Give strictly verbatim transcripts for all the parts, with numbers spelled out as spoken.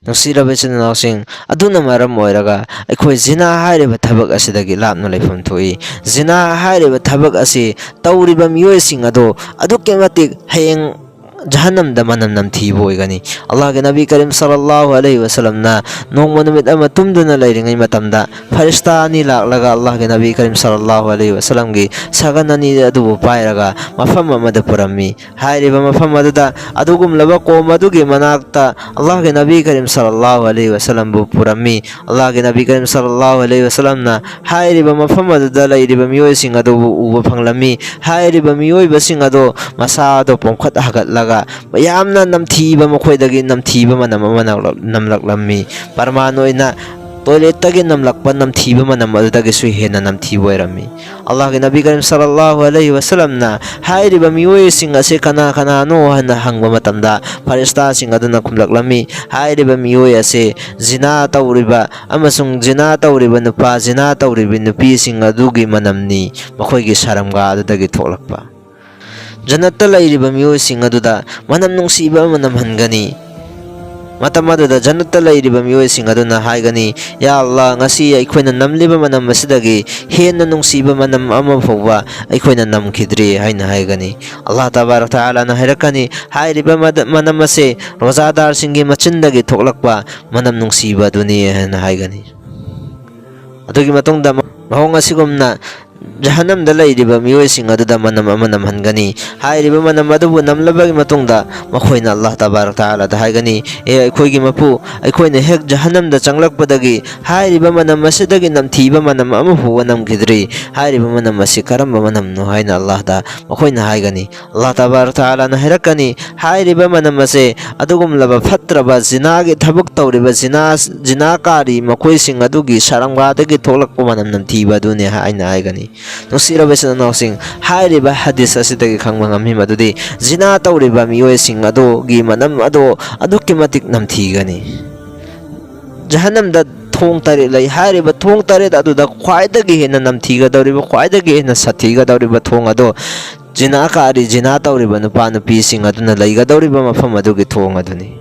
ꯅꯨꯡꯁꯤꯔꯕ ꯏꯆꯤꯟ ꯏꯅꯥꯎꯁꯤꯡ, ꯑꯗꯨꯅ ꯃꯔꯝ ꯑꯣꯏꯔꯒ ꯑꯩꯈꯣꯏ ꯖꯤꯅꯥ ꯍꯥꯏꯔꯤꯕ ꯊꯕꯛ ꯑꯁꯤꯗꯒꯤ ꯂꯥꯞꯅ ꯂꯩꯐꯝ ꯊꯣꯛꯏ꯫ ꯖꯤꯅꯥ ꯍꯥꯏꯔꯤꯕ ꯊꯕꯛ ꯑꯁꯤ ꯇꯧꯔꯤꯕ ꯃꯤꯑꯣꯏꯁꯤꯡ ꯑꯗꯨ ꯑꯗꯨꯛꯀꯤ ꯃꯇꯤꯛ ꯍꯌꯦꯡ ꯖꯍꯟꯅꯝꯗ ꯃꯅꯝ ꯅꯝꯊꯤꯕ ꯑꯣꯏꯒꯅꯤ꯫ ꯑꯜꯂꯥꯍꯒꯤ ꯅꯕꯤ ꯀꯔꯤꯝ ꯁꯜꯂꯜꯂꯥꯍꯨ ꯑꯂꯩꯍꯤ ꯋꯁꯜꯂꯝꯅ ꯅꯣꯡꯃ ꯅꯨꯃꯤꯠ ꯑꯃ ꯇꯨꯝꯗꯨꯅ ꯂꯩꯔꯤꯉꯩ ꯃꯇꯝꯗ ꯐꯔꯤꯁꯇꯥ ꯑꯅꯤ ꯂꯥꯛꯂꯒ ꯑꯜꯂꯥꯍꯒꯤ ꯅꯕꯤ ꯀꯔꯤꯝ ꯁꯜꯂꯜꯂꯥꯍꯨ ꯑꯂꯩꯍꯤ ꯋꯁꯜꯂꯝꯒꯤ ꯁꯒꯟ ꯑꯅꯤ ꯑꯗꯨꯕꯨ ꯄꯥꯏꯔꯒ ꯃꯐꯝ ꯑꯃꯗ ꯄꯨꯔꯝꯃꯤ꯫ ꯍꯥꯏꯔꯤꯕ ꯃꯐꯝ ꯑꯗꯨꯗ ꯑꯗꯨꯒꯨꯝꯂꯕ ꯀꯣꯝ ꯑꯗꯨꯒꯤ ꯃꯅꯥꯛꯇ ꯑꯜꯂꯥꯍꯒꯤ ꯅꯕꯤ ꯀꯔꯤꯝ ꯁꯜꯂꯜꯂꯥꯍꯨ ꯑꯂꯩꯍꯤ ꯋꯁꯜꯂꯝꯕꯨ ꯄꯨꯔꯝꯃꯤ꯫ ꯑꯜꯂꯥꯍꯒꯤ ꯅꯕꯤ ꯀꯔꯤꯝ ꯁꯜꯂꯜꯂꯥꯍꯨ ꯑꯂꯩꯍꯤ ꯋꯁꯜꯂꯝꯅ ꯍꯥꯏꯔꯤꯕ ꯃꯐꯝ ꯑꯗꯨꯗ ꯂꯩꯔꯤꯕ ꯃꯤꯑꯣꯏꯁꯤꯡ ꯑꯗꯨꯕꯨ ꯎꯕ ꯐꯪꯂꯝꯃꯤ꯫ ꯍꯥꯏꯔꯤꯕ ꯃꯤꯑꯣꯏꯕꯁꯤꯡ ꯑꯗꯣ ꯃꯁꯥ ꯑꯗꯣ ꯄꯣꯝꯈꯠ ꯍꯥꯒꯠꯂꯒ ꯌꯥꯝꯅ ꯅꯝꯊꯤꯕ, ꯃꯈꯣꯏꯗꯒꯤ ꯅꯝꯊꯤꯕ ꯃꯅꯝ ꯑꯃ ꯅꯝꯂꯛ-, ꯅꯝꯂꯛꯂꯝꯃꯤ꯫ ꯄ꯭ꯔꯃꯥꯟ ꯑꯣꯏꯅ, ꯇꯣꯏꯂꯦꯠꯇꯒꯤ ꯅꯝꯂꯛꯄ ꯅꯝꯊꯤꯕ ꯃꯅꯝ ꯑꯗꯨꯗꯒꯤꯁꯨ ꯍꯦꯟꯅ ꯅꯝꯊꯤꯕ ꯑꯣꯏꯔꯝꯃꯤ꯫ ꯑꯜꯂꯥꯍꯒꯤ ꯅꯕꯤ ꯀꯔꯤꯝ ꯁꯜꯂꯜꯂꯥꯍꯨ ꯑꯂꯩꯍꯤ ꯋꯁꯜꯂꯝꯅ ꯍꯥꯏꯔꯤꯕ ꯃꯤꯑꯣꯏꯁꯤꯡ ꯑꯁꯤ ꯀꯅꯥ ꯀꯅꯥꯅꯣ ꯍꯥꯏꯅ ꯍꯪꯕ ꯃꯇꯝꯗ, ꯐꯔꯤꯁꯇꯥꯁꯤꯡ ꯑꯗꯨꯅ ꯈꯨꯝꯂꯛꯂꯝꯃꯤ, ꯍꯥꯏꯔꯤꯕ ꯃꯤꯑꯣꯏ ꯑꯁꯤ ꯖꯤꯅꯥ ꯇꯧꯔꯤꯕ ꯑꯃꯁꯨꯡ ꯖꯤꯅꯥ ꯇꯧꯔꯤꯕ ꯅꯨꯄꯥ, ꯖꯤꯅꯥ ꯇꯧꯔꯤꯕ ꯅꯨꯄꯤꯁꯤꯡ ꯑꯗꯨꯒꯤ ꯃꯅꯝꯅꯤ, ꯃꯈꯣꯏꯒꯤ ꯁꯔꯝꯒꯥ ꯑꯗꯨꯗꯒꯤ ꯊꯣꯛꯂꯛꯄ꯫ ꯖꯟꯅꯠꯇ ꯂꯩꯔꯤꯕ ꯃꯤꯑꯣꯏꯁꯤꯡ ꯑꯗꯨꯗ ꯃꯅꯝ ꯅꯨꯡꯁꯤꯕ ꯑꯃ ꯅꯝꯍꯟꯒꯅꯤ꯫ ꯃꯇꯝ ꯑꯗꯨꯗ ꯖꯟꯅꯠꯇ ꯂꯩꯔꯤꯕ ꯃꯤꯑꯣꯏꯁꯤꯡ ꯑꯗꯨꯅ ꯍꯥꯏꯒꯅꯤ, "ꯌꯥ ꯑꯜꯂꯥꯍ, ꯉꯁꯤ ꯑꯩꯈꯣꯏꯅ ꯅꯝꯂꯤꯕ ꯃꯅꯝ ꯑꯁꯤꯗꯒꯤ ꯍꯦꯟꯅ ꯅꯨꯡꯁꯤꯕ ꯃꯅꯝ ꯑꯃ ꯐꯥꯎꯕ ꯑꯩꯈꯣꯏꯅ ꯅꯝꯈꯤꯗ꯭ꯔꯤ" ꯍꯥꯏꯅ ꯍꯥꯏꯒꯅꯤ꯫ ꯑꯜꯂꯥꯍ ꯇꯕꯥꯔꯛ ꯇꯥꯂꯥꯅ ꯍꯥꯏꯔꯛꯀꯅꯤ, "ꯍꯥꯏꯔꯤꯕ ꯃꯗ-, ꯃꯅꯝ ꯑꯁꯦ ꯔꯣꯖꯥꯗꯥꯔꯁꯤꯡꯒꯤ ꯃꯆꯤꯟꯗꯒꯤ ꯊꯣꯛꯂꯛꯄ ꯃꯅꯝ ꯅꯨꯡꯁꯤꯕ ꯑꯗꯨꯅꯤ" ꯍꯥꯏꯅ ꯍꯥꯏꯒꯅꯤ꯫ ꯑꯗꯨꯒꯤ ꯃꯇꯨꯡꯗ ꯃꯑꯣꯡ ꯑꯁꯤꯒꯨꯝꯅ ꯖꯍꯟꯅꯝꯗ ꯂꯩꯔꯤꯕ ꯃꯤꯑꯣꯏꯁꯤꯡ ꯑꯗꯨꯗ ꯃꯅꯝ ꯑꯃ ꯅꯝꯍꯟꯒꯅꯤ꯫ ꯍꯥꯏꯔꯤꯕ ꯃꯅꯝ ꯑꯗꯨꯕꯨ ꯅꯝꯂꯕꯒꯤ ꯃꯇꯨꯡꯗ ꯃꯈꯣꯏꯅ ꯑꯜꯂꯥꯍ ꯇꯕꯥꯔꯛ ꯇꯥꯂꯥꯗ ꯍꯥꯏꯒꯅꯤ, "ꯑꯦ ꯑꯩꯈꯣꯏꯒꯤ ꯃꯄꯨ, ꯑꯩꯈꯣꯏꯅ ꯍꯦꯛ ꯖꯍꯟꯅꯝꯗ ꯆꯪꯂꯛꯄꯗꯒꯤ ꯍꯥꯏꯔꯤꯕ ꯃꯅꯝ ꯑꯁꯤꯗꯒꯤ ꯅꯝꯊꯤꯕ ꯃꯅꯝ ꯑꯃ ꯐꯥꯎꯕ ꯅꯝꯈꯤꯗ꯭ꯔꯤ꯫ ꯍꯥꯏꯔꯤꯕ ꯃꯅꯝ ꯑꯁꯤ ꯀꯔꯝꯕ ꯃꯅꯝꯅꯣ?" ꯍꯥꯏꯅ ꯑꯜꯂꯥꯍꯗ ꯃꯈꯣꯏꯅ ꯍꯥꯏꯒꯅꯤ꯫ ꯑꯜꯂꯥꯍ ꯇꯕꯥꯔꯛ ꯇꯥꯂꯥꯅ ꯍꯥꯏꯔꯛꯀꯅꯤ, ꯍꯥꯏꯔꯤꯕ ꯃꯅꯝ ꯑꯁꯦ ꯑꯗꯨꯒꯨꯝꯂꯕ ꯐꯠꯇ꯭ꯔꯕ ꯖꯤꯅꯥꯒꯤ ꯊꯕꯛ ꯇꯧꯔꯤꯕ ꯖꯤꯅꯥ, ꯖꯤꯅꯥꯀꯥꯔꯤ ꯃꯈꯣꯏꯁꯤꯡ ꯑꯗꯨꯒꯤ ꯁꯔꯝꯒꯥꯗꯒꯤ ꯊꯣꯛꯂꯛꯄ ꯃꯅꯝ ꯅꯝꯊꯤꯕ ꯑꯗꯨꯅꯤ ꯍꯥꯏꯅ ꯍꯥꯏꯒꯅꯤ꯫ ꯅꯨꯡꯁꯤꯔꯕ ꯏꯆꯤꯟ ꯏꯅꯥꯎꯁꯤꯡ, ꯍꯥꯏꯔꯤꯕ ꯍꯗꯤꯁ ꯑꯁꯤꯗꯒꯤ ꯈꯪꯕ ꯉꯝꯃꯤ ꯃꯗꯨꯗꯤ ꯖꯤꯅꯥ ꯇꯧꯔꯤꯕ ꯃꯤꯑꯣꯏꯁꯤꯡ ꯑꯗꯨꯒꯤ ꯃꯅꯝ ꯑꯗꯣ ꯑꯗꯨꯛꯀꯤ ꯃꯇꯤꯛ ꯅꯝꯊꯤꯒꯅꯤ꯫ ꯖꯍꯟꯅꯝꯗ ꯊꯣꯡ ꯇꯔꯦꯠ ꯂꯩ꯫ ꯍꯥꯏꯔꯤꯕ ꯊꯣꯡ ꯇꯔꯦꯠ ꯑꯗꯨꯗ ꯈ꯭ꯋꯥꯏꯗꯒꯤ ꯍꯦꯟꯅ ꯅꯝꯊꯤꯒꯗꯧꯔꯤꯕ, ꯈ꯭ꯋꯥꯏꯗꯒꯤ ꯍꯦꯟꯅ ꯁꯥꯊꯤꯒꯗꯧꯔꯤꯕ ꯊꯣꯡ ꯑꯗꯣ ꯖꯤꯅꯥꯀꯥꯔꯤ, ꯖꯤꯅꯥ ꯇꯧꯔꯤꯕ ꯅꯨꯄꯥ ꯅꯨꯄꯤꯁꯤꯡ ꯑꯗꯨꯅ ꯂꯩꯒꯗꯧꯔꯤꯕ ꯃꯐꯝ ꯑꯗꯨꯒꯤ ꯊꯣꯡ ꯑꯗꯨꯅꯤ꯫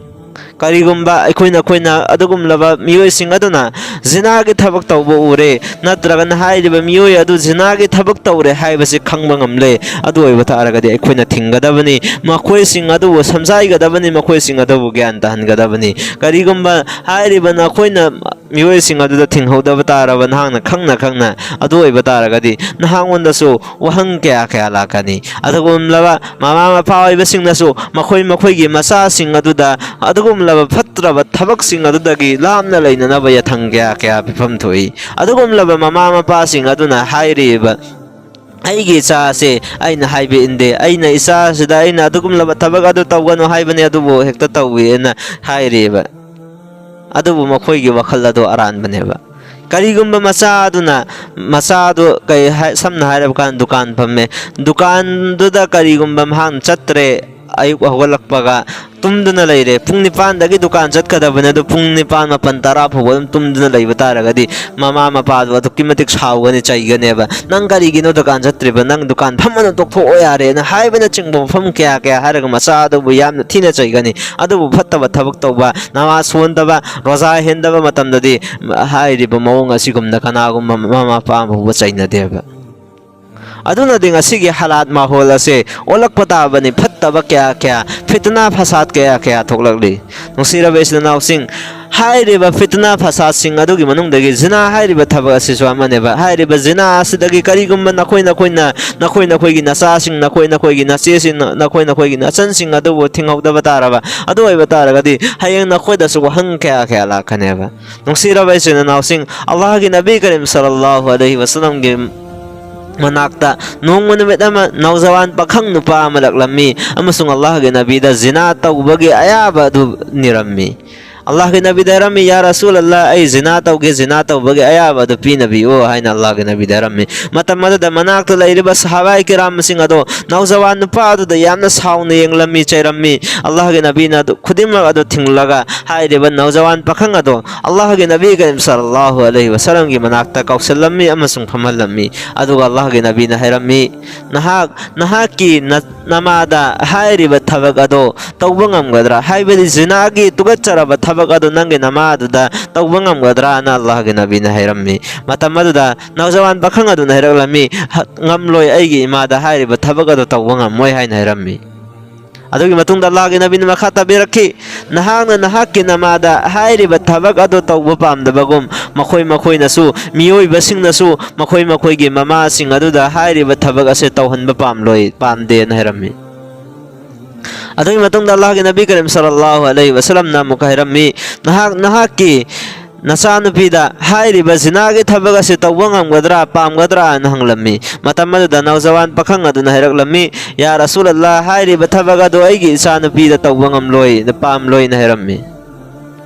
ꯀꯔꯤꯒꯨꯝꯕ ꯑꯩꯈꯣꯏꯅ ꯑꯩꯈꯣꯏꯅ ꯑꯗꯨꯒꯨꯝꯂꯕ ꯃꯤꯑꯣꯏꯁꯤꯡ ꯑꯗꯨꯅ ꯖꯤꯅꯥꯒꯤ ꯊꯕꯛ ꯇꯧꯕ ꯎꯔꯦ, ꯅꯠꯇ꯭ꯔꯒꯅ ꯍꯥꯏꯔꯤꯕ ꯃꯤꯑꯣꯏ ꯑꯗꯨ ꯖꯤꯅꯥꯒꯤ ꯊꯕꯛ ꯇꯧꯔꯦ ꯍꯥꯏꯕꯁꯤ ꯈꯪꯕ ꯉꯝꯂꯦ, ꯑꯗꯨ ꯑꯣꯏꯕ ꯇꯥꯔꯒꯗꯤ ꯑꯩꯈꯣꯏꯅ ꯊꯤꯡꯒꯗꯕꯅꯤ, ꯃꯈꯣꯏꯁꯤꯡ ꯑꯗꯨꯕꯨ ꯁꯝꯖꯥꯏꯒꯗꯕꯅꯤ, ꯃꯈꯣꯏꯁꯤꯡ ꯑꯗꯨꯕꯨ ꯒ꯭ꯌꯥꯟ ꯇꯥꯍꯟꯒꯗꯕꯅꯤ꯫ ꯀꯔꯤꯒꯨꯝꯕ ꯍꯥꯏꯔꯤꯕ ꯅꯈꯣꯏꯅ ꯃꯤꯑꯣꯏꯁꯤꯡ ꯑꯗꯨꯗ ꯊꯤꯡꯍꯧꯗꯕ ꯇꯥꯔꯕ, ꯅꯍꯥꯛꯅ ꯈꯪꯅ ꯈꯪꯅ ꯑꯗꯨ ꯑꯣꯏꯕ ꯇꯥꯔꯒꯗꯤ, ꯅꯍꯥꯛꯉꯣꯟꯗꯁꯨ ꯋꯥꯍꯪ ꯀꯌꯥ ꯀꯌꯥ ꯂꯥꯛꯀꯅꯤ꯫ ꯑꯗꯨꯒꯨꯝꯂꯕ ꯃꯃꯥ ꯃꯄꯥ ꯑꯣꯏꯕꯁꯤꯡꯅꯁꯨ ꯃꯈꯣꯏ ꯃꯈꯣꯏꯒꯤ ꯃꯆꯥꯁꯤꯡ ꯑꯗꯨꯗ ꯑꯗꯨꯒꯨꯝꯂꯕ ꯐꯠꯇ꯭ꯔꯕ ꯊꯕꯛꯁꯤꯡ ꯑꯗꯨꯗꯒꯤ ꯂꯥꯞꯅ ꯂꯩꯅꯅꯕ ꯌꯥꯊꯪ ꯀꯌꯥ ꯀꯌꯥ ꯄꯤꯐꯝ ꯊꯣꯛꯏ꯫ ꯑꯗꯨꯒꯨꯝꯂꯕ ꯃꯃꯥ ꯃꯄꯥꯁꯤꯡ ꯑꯗꯨꯅ ꯍꯥꯏꯔꯤꯕ, "ꯑꯩꯒꯤ ꯏꯆꯥ ꯑꯁꯦ ꯑꯩꯅ ꯍꯥꯏꯕ ꯏꯟꯗꯦ, ꯑꯩꯅ ꯏꯆꯥꯁꯤꯗ ꯑꯩꯅ ꯑꯗꯨꯒꯨꯝꯂꯕ ꯊꯕꯛ ꯑꯗꯨ ꯇꯧꯒꯅꯨ ꯍꯥꯏꯕꯅꯤ, ꯑꯗꯨꯕꯨ ꯍꯦꯛꯇ ꯇꯧꯏ" ꯍꯥꯏꯅ ꯍꯥꯏꯔꯤꯕ꯫ ꯑꯗꯨꯕꯨ ꯃꯈꯣꯏꯒꯤ ꯋꯥꯈꯜ ꯑꯗꯨ ꯑꯔꯥꯟꯕꯅꯦꯕ꯫ ꯀꯔꯤꯒꯨꯝꯕ ꯃꯆꯥ ꯑꯗꯨꯅ, ꯃꯆꯥ ꯑꯗꯨ ꯀꯩ ꯍꯥꯏ-, ꯁꯝꯅ ꯍꯥꯏꯔꯕ ꯀꯥꯟꯗ ꯗꯨꯀꯥꯟ ꯐꯝꯃꯦ, ꯗꯨꯀꯥꯟꯗꯨꯗ ꯀꯔꯤꯒꯨꯝꯕ ꯃꯍꯥꯛꯅ ꯆꯠꯇ꯭ꯔꯦ, ꯑꯌꯨꯛ ꯍꯧꯒꯠꯂꯛꯄꯒ ꯇꯨꯝꯗꯨꯅ ꯂꯩꯔꯦ, ꯄꯨꯡ ꯅꯤꯄꯥꯟꯗꯒꯤ ꯗꯨꯀꯥꯟ ꯆꯠꯀꯗꯕꯅꯦ, ꯑꯗꯨ ꯄꯨꯡ ꯅꯤꯄꯥꯟ, ꯃꯥꯄꯟ, ꯇꯔꯥ ꯐꯥꯎꯕ ꯑꯗꯨꯝ ꯇꯨꯝꯗꯨꯅ ꯂꯩꯕ ꯇꯥꯔꯒꯗꯤ, ꯃꯃꯥ ꯃꯄꯥꯗꯨ ꯑꯗꯨꯛꯀꯤ ꯃꯇꯤꯛ ꯁꯥꯎꯒꯅꯤ, ꯆꯩꯒꯅꯦꯕ꯫ "ꯅꯪ ꯀꯔꯤꯒꯤꯅꯣ ꯗꯨꯀꯥꯟ ꯆꯠꯇ꯭ꯔꯤꯕ? ꯅꯪ ꯗꯨꯀꯥꯟ ꯐꯝꯕꯅ ꯇꯣꯛꯊꯣꯛꯑꯣ ꯌꯥꯔꯦꯅ" ꯍꯥꯏꯕꯅꯆꯤꯡꯕ ꯃꯐꯝ ꯀꯌꯥ ꯀꯌꯥ ꯍꯥꯏꯔꯒ ꯃꯆꯥ ꯑꯗꯨꯕꯨ ꯌꯥꯝꯅ ꯊꯤꯅ ꯆꯩꯒꯅꯤ꯫ ꯑꯗꯨꯕꯨ ꯐꯠꯇꯕ ꯊꯕꯛ ꯇꯧꯕ, ꯅꯃꯥꯖ ꯁꯣꯟꯗꯕ, ꯔꯣꯖꯥ ꯍꯦꯟꯗꯕ ꯃꯇꯝꯗꯗꯤ ꯍꯥꯏꯔꯤꯕ ꯃꯑꯣꯡ ꯑꯁꯤꯒꯨꯝꯅ ꯀꯅꯥꯒꯨꯝꯕ ꯃꯃꯥ ꯃꯄꯥ ꯑꯃ ꯐꯥꯎꯕ ꯆꯩꯅꯗꯦꯕ꯫ ꯑꯗꯨꯅꯗꯤ ꯉꯁꯤꯒꯤ ꯍꯥꯂꯥꯠ ꯃꯥꯍꯣꯜ ꯑꯁꯦ ꯑꯣꯜꯂꯛꯄ ꯇꯥꯕꯅꯤ꯫ ꯐꯠꯇꯕ ꯀꯌꯥ ꯀꯌꯥ, ꯐꯤꯇꯅꯥ ꯐꯁꯥꯗ ꯀꯌꯥ ꯀꯌꯥ ꯊꯣꯛꯂꯛꯂꯤ꯫ ꯅꯨꯡꯁꯤꯔꯕ ꯏꯆꯤꯜ ꯏꯅꯥꯎꯁꯤꯡ, ꯍꯥꯏꯔꯤꯕ ꯐꯤꯇꯅꯥ ꯐꯁꯥꯗꯁꯤꯡ ꯑꯗꯨꯒꯤ ꯃꯅꯨꯡꯗꯒꯤ ꯖꯤꯅꯥ ꯍꯥꯏꯔꯤꯕ ꯊꯕꯛ ꯑꯁꯤꯁꯨ ꯑꯃꯅꯦꯕ꯫ ꯍꯥꯏꯔꯤꯕ ꯖꯤꯅꯥ ꯑꯁꯤꯗꯒꯤ ꯀꯔꯤꯒꯨꯝꯕ ꯅꯈꯣꯏ ꯅꯈꯣꯏꯅ, ꯅꯈꯣꯏ ꯅꯈꯣꯏꯒꯤ ꯅꯆꯥꯁꯤꯡ, ꯅꯈꯣꯏ ꯅꯈꯣꯏꯒꯤ ꯅꯆꯦꯁꯤꯡ, ꯅꯈꯣꯏ ꯅꯈꯣꯏꯒꯤ ꯅꯆꯟꯁꯤꯡ ꯑꯗꯨꯕꯨ ꯊꯤꯡꯍꯧꯗꯕ ꯇꯥꯔꯕ, ꯑꯗꯨ ꯑꯣꯏꯕ ꯇꯥꯔꯒꯗꯤ ꯍꯌꯦꯡ ꯅꯈꯣꯏꯗꯁꯨ ꯋꯥꯍꯪ ꯀꯌꯥ ꯀꯌꯥ ꯂꯥꯛꯀꯅꯦꯕ꯫ ꯅꯨꯡꯁꯤꯔꯕ ꯏꯆꯤꯟ ꯏꯅꯥꯎꯁꯤꯡ, ꯑꯜꯂꯥꯍꯒꯤ ꯅꯕꯤ ꯀꯔꯤꯝ ꯁꯜꯂꯜꯂꯥꯍꯨ ꯑꯂꯩꯍꯤ ꯋꯁꯜꯂꯝꯒꯤ ꯃꯅꯥꯛꯇ ꯅꯣꯡꯃ ꯅꯨꯃꯤꯠ ꯑꯃ ꯅꯧꯖꯋꯥꯟ ꯄꯥꯈꯪ ꯅꯨꯄꯥ ꯑꯃ ꯂꯥꯛꯂꯝꯃꯤ ꯑꯃꯁꯨꯡ ꯑꯜꯂꯥꯍꯒꯤ ꯅꯕꯤꯗ ꯖꯤꯅꯥ ꯇꯧꯕꯒꯤ ꯑꯌꯥꯕ ꯑꯗꯨ ꯅꯤꯔꯝꯃꯤ꯫ ꯑꯜꯂꯥꯍꯒꯤ ꯅꯕꯤꯗ ꯍꯥꯏꯔꯝꯃꯤ, "ꯌꯥ ꯔꯁꯨꯜ ꯑꯜꯂꯥꯍ, ꯑꯩ ꯖꯤꯅꯥ ꯇꯧꯒꯦ, ꯖꯤꯅꯥ ꯇꯧꯕꯒꯤ ꯑꯌꯥꯕ ꯑꯗꯨ ꯄꯤꯅꯕꯤꯌꯨ" ꯍꯥꯏꯅ ꯑꯜꯂꯥꯍꯒꯤ ꯅꯕꯤꯗ ꯍꯥꯏꯔꯝꯃꯤ꯫ ꯃꯇꯝ ꯑꯗꯨꯗ ꯃꯅꯥꯛꯇ ꯂꯩꯔꯤꯕ ꯁꯍꯥꯕꯥꯏ ꯀꯤꯔꯥꯝꯁꯤꯡ ꯑꯗꯣ ꯅꯧꯖꯋꯥꯟ ꯅꯨꯄꯥ ꯑꯗꯨꯗ ꯌꯥꯝꯅ ꯁꯥꯎꯅ ꯌꯦꯡꯂꯝꯃꯤ, ꯆꯩꯔꯝꯃꯤ꯫ ꯑꯜꯂꯥꯍꯒꯤ ꯅꯕꯤꯅ ꯑꯗꯨ ꯈꯨꯗꯤꯡꯃꯛ ꯑꯗꯨ ꯊꯤꯡꯂꯒ ꯍꯥꯏꯔꯤꯕ ꯅꯧꯖꯋꯥꯟ ꯄꯥꯈꯪ ꯑꯗꯣ ꯑꯜꯂꯥꯍꯒꯤ ꯅꯕꯤ ꯀꯔꯤꯝ ꯁꯜꯂꯜꯂꯥꯍꯨ ꯑꯂꯩꯍꯤ ꯋꯁꯜꯂꯝꯒꯤ ꯃꯅꯥꯛꯇ ꯀꯧꯁꯤꯜꯂꯝꯃꯤ ꯑꯃꯁꯨꯡ ꯐꯝꯍꯜꯂꯝꯃꯤ꯫ ꯑꯗꯨꯒ ꯑꯜꯂꯥꯍꯒꯤ ꯅꯕꯤꯅ ꯍꯥꯏꯔꯝꯃꯤ, "ꯅꯍꯥꯛ, ꯅꯍꯥꯛꯀꯤ ꯅ-, ꯅꯃꯥꯗ ꯍꯥꯏꯔꯤꯕ ꯊꯕꯛ ꯑꯗꯣ ꯇꯧꯕ ꯉꯝꯒꯗ꯭ꯔꯥ? ꯍꯥꯏꯕꯗꯤ ꯖꯤꯅꯥꯒꯤ ꯇꯨꯀꯠꯆꯔꯕ ꯊꯕꯛ ꯑꯗꯨ ꯅꯪꯒꯤ ꯅꯃꯥꯗꯨꯗ ꯇꯧꯕ ꯉꯝꯒꯗ꯭ꯔꯥꯅ ꯑꯜꯂꯥꯍꯒꯤ ꯅꯕꯤꯅ ꯍꯥꯏꯔꯝꯃꯤ꯫ ꯃꯇꯝ ꯑꯗꯨꯗ ꯅꯧꯖꯋꯥꯟ ꯄꯥꯈꯪ ꯑꯗꯨꯅ ꯍꯥꯏꯔꯛꯂꯝꯃꯤ, "ꯍ-, ꯉꯝꯂꯣꯏ, ꯑꯩꯒꯤ ꯏꯃꯥꯗ ꯍꯥꯏꯔꯤꯕ ꯊꯕꯛ ꯑꯗꯨ ꯇꯧꯕ ꯉꯝꯃꯣꯏ" ꯍꯥꯏꯅ ꯍꯥꯏꯔꯝꯃꯤ꯫ ꯑꯗꯨꯒꯤ ꯃꯇꯨꯡꯗ ꯑꯜꯂꯥꯍꯒꯤ ꯅꯕꯤꯅ ꯃꯈꯥ ꯇꯥꯕꯤꯔꯛꯈꯤ, "ꯅꯍꯥꯛꯅ ꯅꯍꯥꯛꯀꯤ ꯅꯃꯥꯗ ꯍꯥꯏꯔꯤꯕ ꯊꯕꯛ ꯑꯗꯨ ꯇꯧꯕ ꯄꯥꯝꯗꯕꯒꯨꯝ, ꯃꯈꯣꯏ ꯃꯈꯣꯏꯅꯁꯨ, ꯃꯤꯑꯣꯏꯕꯁꯤꯡꯅꯁꯨ ꯃꯈꯣꯏ ꯃꯈꯣꯏꯒꯤ ꯃꯃꯥꯁꯤꯡ ꯑꯗꯨꯗ ꯍꯥꯏꯔꯤꯕ ꯊꯕꯛ ꯑꯁꯦ ꯇꯧꯍꯟꯕ ꯄꯥꯝꯂꯣꯏ, ꯄꯥꯝꯗꯦꯅ" ꯍꯥꯏꯔꯝꯃꯤ꯫ ꯑꯗꯨꯒꯤ ꯃꯇꯨꯡꯗ ꯑꯜꯂꯥꯍꯒꯤ ꯅꯕꯤ ꯀꯔꯤꯝ ꯁꯜꯂꯜꯂꯥꯍꯨ ꯑꯂꯩꯍꯤ ꯋꯁꯜꯂꯝꯅ ꯑꯃꯨꯛꯀ ꯍꯥꯏꯔꯝꯃꯤ, "ꯅꯍꯥꯛ ꯅꯍꯥꯛꯀꯤ ꯅꯆꯥꯅꯨꯄꯤꯗ ꯍꯥꯏꯔꯤꯕ ꯖꯤꯅꯥꯒꯤ ꯊꯕꯛ ꯑꯁꯤ ꯇꯧꯕ ꯉꯝꯒꯗ꯭ꯔꯥ, ꯄꯥꯝꯒꯗ꯭ꯔꯥ?" ꯍꯥꯏꯅ ꯍꯪꯂꯝꯃꯤ꯫ ꯃꯇꯝ ꯑꯗꯨꯗ ꯅꯧꯖꯋꯥꯟ ꯄꯥꯈꯪ ꯑꯗꯨꯅ ꯍꯥꯏꯔꯛꯂꯝꯃꯤ, "ꯌꯥ ꯔꯁꯨꯂꯜꯂꯥꯍ, ꯍꯥꯏꯔꯤꯕ ꯊꯕꯛ ꯑꯗꯨ ꯑꯩꯒꯤ ꯏꯆꯥꯅꯨꯄꯤꯗ ꯇꯧꯕ ꯉꯝꯂꯣꯏ, ꯄꯥꯝꯂꯣꯏꯅ" ꯍꯥꯏꯔꯝꯃꯤ꯫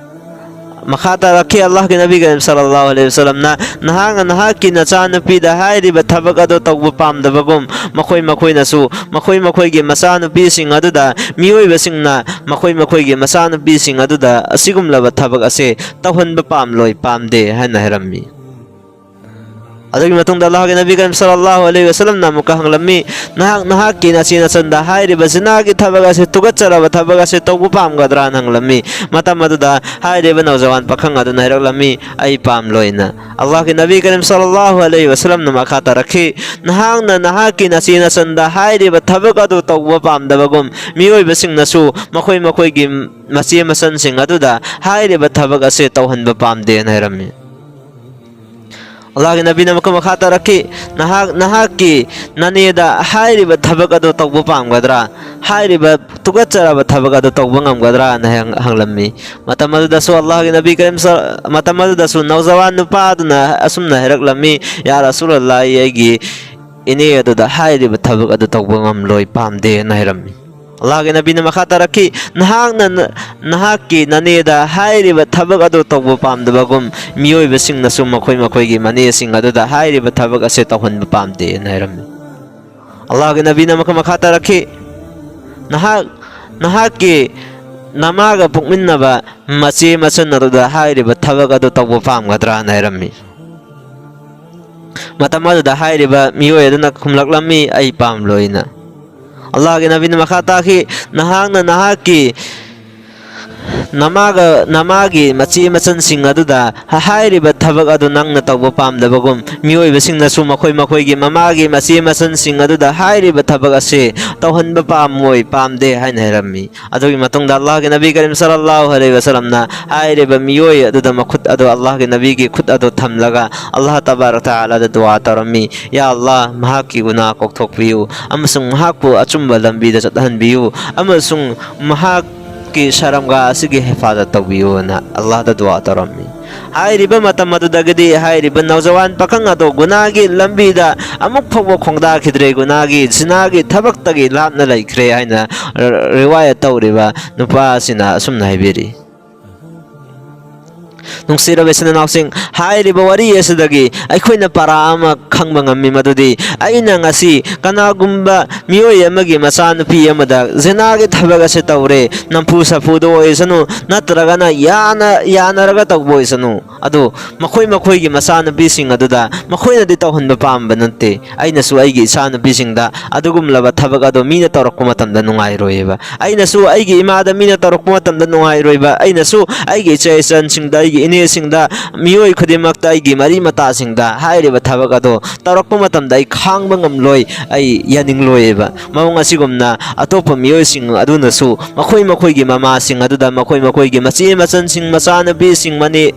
ꯃꯈꯥ ꯇꯥꯔꯛꯈꯤ ꯑꯜꯂꯥꯍꯒꯤ ꯅꯕꯤ ꯀꯔꯤꯝ ꯁꯜꯂꯜꯂꯥꯍꯨ ꯑꯂꯩꯍꯤ ꯋꯁꯜꯂꯝꯅ, "ꯅꯍꯥꯛꯅ ꯅꯍꯥꯛꯀꯤ ꯅꯆꯥꯅꯨꯄꯤꯗ ꯍꯥꯏꯔꯤꯕ ꯊꯕꯛ ꯑꯗꯨ ꯇꯧꯕ ꯄꯥꯝꯗꯕꯒꯨꯝ, ꯃꯈꯣꯏ ꯃꯈꯣꯏꯅꯁꯨ ꯃꯈꯣꯏ ꯃꯈꯣꯏꯒꯤ ꯃꯆꯥꯅꯨꯄꯤꯁꯤꯡ ꯑꯗꯨꯗ, ꯃꯤꯑꯣꯏꯕꯁꯤꯡꯅ ꯃꯈꯣꯏ ꯃꯈꯣꯏꯒꯤ ꯃꯆꯥꯅꯨꯄꯤꯁꯤꯡ ꯑꯗꯨꯗ ꯑꯁꯤꯒꯨꯝꯂꯕ ꯊꯕꯛ ꯑꯁꯦ ꯇꯧꯍꯟꯕ ꯄꯥꯝꯂꯣꯏ, ꯄꯥꯝꯗꯦ" ꯍꯥꯏꯅ ꯍꯥꯏꯔꯝꯃꯤ꯫ ꯑꯗꯨꯒꯤ ꯃꯇꯨꯡꯗ ꯑꯜꯂꯥꯍꯒꯤ ꯅꯕꯤ ꯀꯔꯤꯝ ꯁꯜꯂꯜꯂꯥꯍꯨ ꯑꯂꯩꯍꯤ ꯋꯁꯜꯂꯝꯅ ꯑꯃꯨꯛꯀ ꯍꯪꯂꯝꯃꯤ, "ꯅꯍꯥꯛ ꯅꯍꯥꯛꯀꯤ ꯅꯆꯦ ꯅꯆꯟꯗ ꯍꯥꯏꯔꯤꯕ ꯖꯤꯅꯥꯒꯤ ꯊꯕꯛ ꯑꯁꯦ, ꯇꯨꯀꯠꯆꯔꯕ ꯊꯕꯛ ꯑꯁꯦ ꯇꯧꯕ ꯄꯥꯝꯒꯗ꯭ꯔꯥꯅ?" ꯍꯪꯂꯝꯃꯤ꯫ ꯃꯇꯝ ꯑꯗꯨꯗ ꯍꯥꯏꯔꯤꯕ ꯅꯧꯖꯋꯥꯟ ꯄꯥꯈꯪ ꯑꯗꯨꯅ ꯍꯥꯏꯔꯛꯂꯝꯃꯤ, "ꯑꯩ ꯄꯥꯝꯂꯣꯏꯅ"꯫ ꯑꯜꯂꯥꯍꯒꯤ ꯅꯕꯤ ꯀꯔꯤꯝ ꯁꯜꯂꯜꯂꯥꯍꯨ ꯑꯂꯩꯍꯤ ꯋꯁꯜꯂꯝꯅ ꯃꯈꯥ ꯇꯥꯔꯛꯈꯤ, "ꯅꯍꯥꯛꯅ ꯅꯍꯥꯛꯀꯤ ꯅꯆꯦ ꯅꯆꯟꯗ ꯍꯥꯏꯔꯤꯕ ꯊꯕꯛ ꯑꯗꯨ ꯇꯧꯕ ꯄꯥꯝꯗꯕꯒꯨꯝ, ꯃꯤꯑꯣꯏꯕꯁꯤꯡꯅꯁꯨ ꯃꯈꯣꯏ ꯃꯈꯣꯏꯒꯤ ꯃꯆꯦ ꯃꯆꯟꯁꯤꯡ ꯑꯗꯨꯗ ꯍꯥꯏꯔꯤꯕ ꯊꯕꯛ ꯑꯁꯦ ꯇꯧꯍꯟꯕ ꯄꯥꯝꯗꯦꯅ" ꯍꯥꯏꯔꯝꯃꯤ꯫ ꯑꯜꯂꯥꯍꯒꯤ ꯅꯕꯤꯅ ꯑꯃꯨꯛꯀ ꯃꯈꯥ ꯇꯥꯔꯛꯈꯤ, "ꯅꯍꯥꯛ ꯅꯍꯥꯛꯀꯤ ꯅꯅꯦꯗ ꯍꯥꯏꯔꯤꯕ ꯊꯕꯛ ꯑꯗꯨ ꯇꯧꯕ ꯄꯥꯝꯒꯗ꯭ꯔꯥ? ꯍꯥꯏꯔꯤꯕ ꯇꯨꯀꯠꯆꯔꯕ ꯊꯕꯛ ꯑꯗꯨ ꯇꯧꯕ ꯉꯝꯒꯗ꯭ꯔꯥꯅ?" ꯍꯪ-, ꯍꯪꯂꯝꯃꯤ꯫ ꯃꯇꯝ ꯑꯗꯨꯗꯁꯨ ꯑꯜꯂꯥꯍꯒꯤ ꯅꯕꯤ ꯀꯔꯤꯝ ꯁ-, ꯃꯇꯝ ꯑꯗꯨꯗꯁꯨ ꯅꯧꯖꯋꯥꯟ ꯅꯨꯄꯥ ꯑꯗꯨꯅ ꯑꯁꯨꯝꯅ ꯍꯥꯏꯔꯛꯂꯝꯃꯤ, "ꯌꯥ ꯔꯁꯨꯂꯜꯂꯥꯍ, ꯑꯩꯒꯤ ꯏꯅꯦ ꯑꯗꯨꯗ ꯍꯥꯏꯔꯤꯕ ꯊꯕꯛ ꯑꯗꯨ ꯇꯧꯕ ꯉꯝꯂꯣꯏ, ꯄꯥꯝꯗꯦꯅ" ꯍꯥꯏꯔꯝꯃꯤ꯫ ꯑꯜꯂꯥꯍꯒꯤ ꯅꯕꯤꯅ ꯃꯈꯥ ꯇꯥꯔꯛꯈꯤ, "ꯅꯍꯥꯛꯅ ꯅ-, ꯅꯍꯥꯛꯀꯤ ꯅꯅꯦꯗ ꯍꯥꯏꯔꯤꯕ ꯊꯕꯛ ꯑꯗꯨ ꯇꯧꯕ ꯄꯥꯝꯗꯕꯒꯨꯝ, ꯃꯤꯑꯣꯏꯕꯁꯤꯡꯅꯁꯨ ꯃꯈꯣꯏ ꯃꯈꯣꯏꯒꯤ ꯃꯅꯦꯁꯤꯡ ꯑꯗꯨꯗ ꯍꯥꯏꯔꯤꯕ ꯊꯕꯛ ꯑꯁꯦ ꯇꯧꯍꯟꯕ ꯄꯥꯝꯗꯦꯅ" ꯍꯥꯏꯔꯝꯃꯤ꯫ ꯑꯜꯂꯥꯍꯒꯤ ꯅꯕꯤꯅ ꯑꯃꯨꯛꯀ ꯃꯈꯥ ꯇꯥꯔꯛꯈꯤ, "ꯅꯍꯥꯛ, ꯅꯍꯥꯛꯀꯤ ꯅꯃꯥꯒ ꯄꯣꯛꯃꯤꯟꯅꯕ ꯃꯆꯦ ꯃꯆꯟ ꯑꯗꯨꯗ ꯍꯥꯏꯔꯤꯕ ꯊꯕꯛ ꯑꯗꯨ ꯇꯧꯕ ꯄꯥꯝꯒꯗ꯭ꯔꯥꯅ?" ꯍꯥꯏꯔꯝꯃꯤ꯫ ꯃꯇꯝ ꯑꯗꯨꯗ ꯍꯥꯏꯔꯤꯕ ꯃꯤꯑꯣꯏ ꯑꯗꯨꯅ ꯈꯨꯝꯂꯛꯂꯝꯃꯤ, "ꯑꯩ ꯄꯥꯝꯂꯣꯏꯅ"꯫ ꯑꯜꯂꯥꯍꯒꯤ ꯅꯕꯤꯅ ꯃꯈꯥ ꯇꯥꯈꯤ, "ꯅꯍꯥꯛꯅ ꯅꯍꯥꯛꯀꯤ ꯅꯃꯥꯒ, ꯅꯃꯥꯒꯤ ꯃꯆꯦ ꯃꯆꯟꯁꯤꯡ ꯑꯗꯨꯗ ꯍꯥꯏꯔꯤꯕ ꯊꯕꯛ ꯑꯗꯨ ꯅꯪꯅ ꯇꯧꯕ ꯄꯥꯝꯗꯕꯒꯨꯝ, ꯃꯤꯑꯣꯏꯕꯁꯤꯡꯅꯁꯨ ꯃꯈꯣꯏ ꯃꯈꯣꯏꯒꯤ ꯃꯃꯥꯒꯤ ꯃꯆꯦ ꯃꯆꯟꯁꯤꯡ ꯑꯗꯨꯗ ꯍꯥꯏꯔꯤꯕ ꯊꯕꯛ ꯑꯁꯤ ꯇꯧꯍꯟꯕ ꯄꯥꯝꯃꯣꯏ, ꯄꯥꯝꯗꯦ" ꯍꯥꯏꯅ ꯍꯥꯏꯔꯝꯃꯤ꯫ ꯑꯗꯨꯒꯤ ꯃꯇꯨꯡꯗ ꯑꯜꯂꯥꯍꯒꯤ ꯅꯕꯤ ꯀꯔꯤꯝ ꯁꯜꯂꯜꯂꯥꯍꯨ ꯑꯂꯩꯍꯤ ꯋꯁꯜꯂꯝꯅ ꯍꯥꯏꯔꯤꯕ ꯃꯤꯑꯣꯏ ꯑꯗꯨꯗ ꯃꯈꯨꯠ ꯑꯗꯨ, ꯑꯜꯂꯥꯍꯒꯤ ꯅꯕꯤꯒꯤ ꯈꯨꯠ ꯑꯗꯨ ꯊꯝꯂꯒ ꯑꯜꯂꯥꯍ ꯇꯕꯥꯔꯛ ꯇꯥꯂꯥꯗ ꯗꯨꯋꯥ ꯇꯧꯔꯝꯃꯤ, "ꯌꯥ ꯑꯜꯂꯥꯍ, ꯃꯍꯥꯛꯀꯤ ꯒꯨꯅꯥꯍ ꯀꯣꯛꯊꯣꯛꯄꯤꯌꯨ ꯑꯃꯁꯨꯡ ꯃꯍꯥꯛꯄꯨ ꯑꯆꯨꯝꯕ ꯂꯝꯕꯤꯗ ꯆꯠꯍꯟꯕꯤꯌꯨ ꯑꯃꯁꯨꯡ ꯃꯍꯥꯛꯀꯤ ꯁꯔꯝꯒꯥ ꯑꯁꯤꯒꯤ ꯍꯤꯐꯥꯖꯠ ꯇꯧꯕꯤꯌꯨꯅ" ꯑꯜꯂꯥꯍꯗ ꯗꯨꯋꯥ ꯇꯧꯔꯝꯃꯤ꯫ ꯍꯥꯏꯔꯤꯕ ꯃꯇꯝ ꯑꯗꯨꯗꯒꯤꯗꯤ ꯍꯥꯏꯔꯤꯕ ꯅꯧꯖꯋꯥꯟ ꯄꯥꯈꯪ ꯑꯗꯨ ꯒꯨꯅꯥꯒꯤ ꯂꯝꯕꯤꯗ ꯑꯃꯨꯛ ꯐꯥꯎꯕ ꯈꯣꯡꯗꯥꯈꯤꯗ꯭ꯔꯦ, ꯒꯨꯅꯥꯒꯤ, ꯖꯤꯅꯥꯒꯤ ꯊꯕꯛꯇꯒꯤ ꯂꯥꯞꯅ ꯂꯩꯈ꯭ꯔꯦ ꯍꯥꯏꯅ ꯔꯤꯋꯥꯌꯠ ꯇꯧꯔꯤꯕ ꯅꯨꯄꯥ ꯑꯁꯤꯅ ꯑꯁꯨꯝꯅ ꯍꯥꯏꯕꯤꯔꯤ꯫ ꯅꯨꯡꯁꯤꯔꯕ ꯏꯆꯤꯟ ꯏꯅꯥꯎꯁꯤꯡ, ꯍꯥꯏꯔꯤꯕ ꯋꯥꯔꯤ ꯑꯁꯤꯗꯒꯤ ꯑꯩꯈꯣꯏꯅ ꯄꯔꯥ ꯑꯃ ꯈꯪꯕ ꯉꯝꯃꯤ, ꯃꯗꯨꯗꯤ ꯑꯩꯅ ꯉꯁꯤ ꯀꯅꯥꯒꯨꯝꯕ ꯃꯤꯑꯣꯏ ꯑꯃꯒꯤ ꯃꯆꯥꯅꯨꯄꯤ ꯑꯃꯗ ꯖꯤꯅꯥꯒꯤ ꯊꯕꯛ ꯑꯁꯤ ꯇꯧꯔꯦ, ꯅꯝꯐꯨ ꯁꯥꯐꯨꯗ ꯑꯣꯏꯁꯅꯨ, ꯅꯠꯇ꯭ꯔꯒꯅ ꯌꯥꯅ-, ꯌꯥꯅꯔꯒ ꯇꯧꯕ ꯑꯣꯏꯁꯅꯨ, ꯑꯗꯨ ꯃꯈꯣꯏ ꯃꯈꯣꯏꯒꯤ ꯃꯆꯥꯅꯨꯄꯤꯁꯤꯡ ꯑꯗꯨꯗ ꯃꯈꯣꯏꯅꯗꯤ ꯇꯧꯍꯟꯕ ꯄꯥꯝꯕ ꯅꯠꯇꯦ꯫ ꯑꯩꯅꯁꯨ ꯑꯩꯒꯤ ꯏꯆꯥꯅꯨꯄꯤꯁꯤꯡꯗ ꯑꯗꯨꯒꯨꯝꯂꯕ ꯊꯕꯛ ꯑꯗꯨ ꯃꯤꯅ ꯇꯧꯔꯛꯄ ꯃꯇꯝꯗ ꯅꯨꯡꯉꯥꯏꯔꯣꯏꯕ꯫ ꯑꯩꯅꯁꯨ ꯑꯩꯒꯤ ꯏꯃꯥꯗ ꯃꯤꯅ ꯇꯧꯔꯛꯄ ꯃꯇꯝꯗ ꯅꯨꯡꯉꯥꯏꯔꯣꯏꯕ꯫ ꯑꯩꯅꯁꯨ ꯑꯩꯒꯤ ꯏꯆꯦ ꯏꯆꯟꯁꯤꯡꯗ, ꯑꯩꯒꯤ ꯏꯅꯦꯁꯤꯡꯗ, ꯃꯤꯑꯣꯏ ꯈꯨꯗꯤꯡꯃꯛꯇ, ꯑꯩꯒꯤ ꯃꯔꯤ ꯃꯇꯥꯁꯤꯡꯗ ꯍꯥꯏꯔꯤꯕ ꯊꯕꯛ ꯑꯗꯨ ꯇꯧꯔꯛꯄ ꯃꯇꯝꯗ ꯑꯩ ꯈꯥꯡꯕ ꯉꯝꯂꯣꯏ, ꯑꯩ ꯌꯥꯅꯤꯡꯂꯣꯏꯕ꯫ ꯃꯑꯣꯡ ꯑꯁꯤꯒꯨꯝꯅ ꯑꯇꯣꯞꯄ ꯃꯤꯑꯣꯏꯁꯤꯡ ꯑꯗꯨꯅꯁꯨ ꯃꯈꯣꯏ ꯃꯈꯣꯏꯒꯤ ꯃꯃꯥꯁꯤꯡ ꯑꯗꯨꯗ, ꯃꯈꯣꯏ ꯃꯈꯣꯏꯒꯤ ꯃꯆꯦ ꯃꯆꯟꯁꯤꯡ, ꯃꯆꯥꯅꯨꯄꯤꯁꯤꯡ, ꯃꯅꯦ,